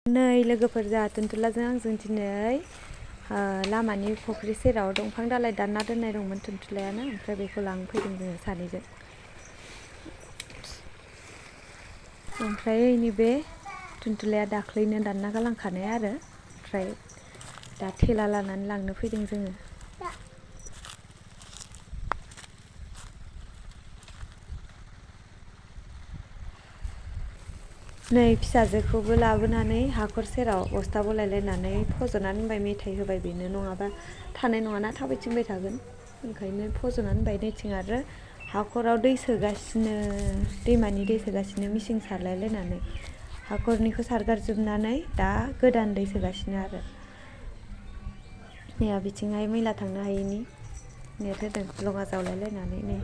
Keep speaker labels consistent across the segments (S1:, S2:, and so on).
S1: नै लोगोफोर जोंहा तुन्तुलाजों आंजों दिनै लामानि फुख्रि सेराव दंफां दालाइ दानना दोननाय दंमोन तुन्तुलायानो, ओमफ्राय बेखौ लांफैदों जोङो सानैजों। ओमफ्राय नैबे तुन्तुलाया दाख्लैनो दानना गालांखानाय आरो, ओमफ्राय दा थेला लानानै लांनो फैदों जोङो। नै फिसाजोखौबो लाबोनानै हाखर सेराव बस्ता बलायलायनानै फज'नानै दोनबाय, मेथाइ होबाय बेनो, नङाबा थानाय नङाना थाबायथिंबाय थागोन, ओंखायनो फज'नानै दोनबाय। नैथिं आरो हाखराव दै सोगासिनो, दैमानि दै सोगासिनो मिसिं सारलायलायनानै हाखरनिखौ सारगारजोबनानै दा गोदान दै सोगासिनो आरो। नैया बिथिंहाय मैला थांनो हायैनि नेट होदों लङा जावलायलायनानै। नै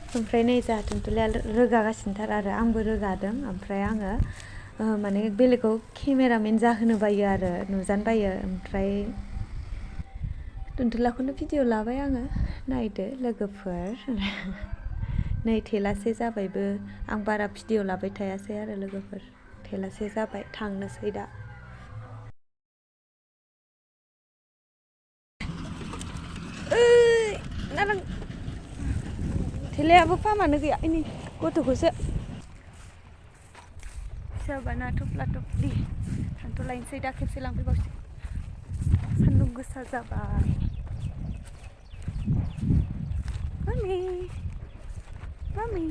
S1: ओमफ्राय नै जोंहा तुन्तुलाया रोगागासिनोथार आरो आंबो रोगादों। ओमफ्राय आङो माने बेलेगखौ केमेरामेन जाहोनो बायो आरो, नुजानो बायो। ओमफ्राय तुन्तुलाखौनो भिडिअ लाबाय आङो। नायदो लोगोफोर। नै थेलासे जाबायबो, आं बारा भिडिअ लाबाय थायासै आरो लोगोफोर, थेलासे जाबाय, थांनोसै दा। थेलायाबो फामानो गैया, इनै गथ'खौसो सोरबाना थुफ्ला थुफ्लि। थांथ'लायनोसै दा, खेबसे लांफैबावसै, सान्दुं गोसा जाबाय। Mummy mummy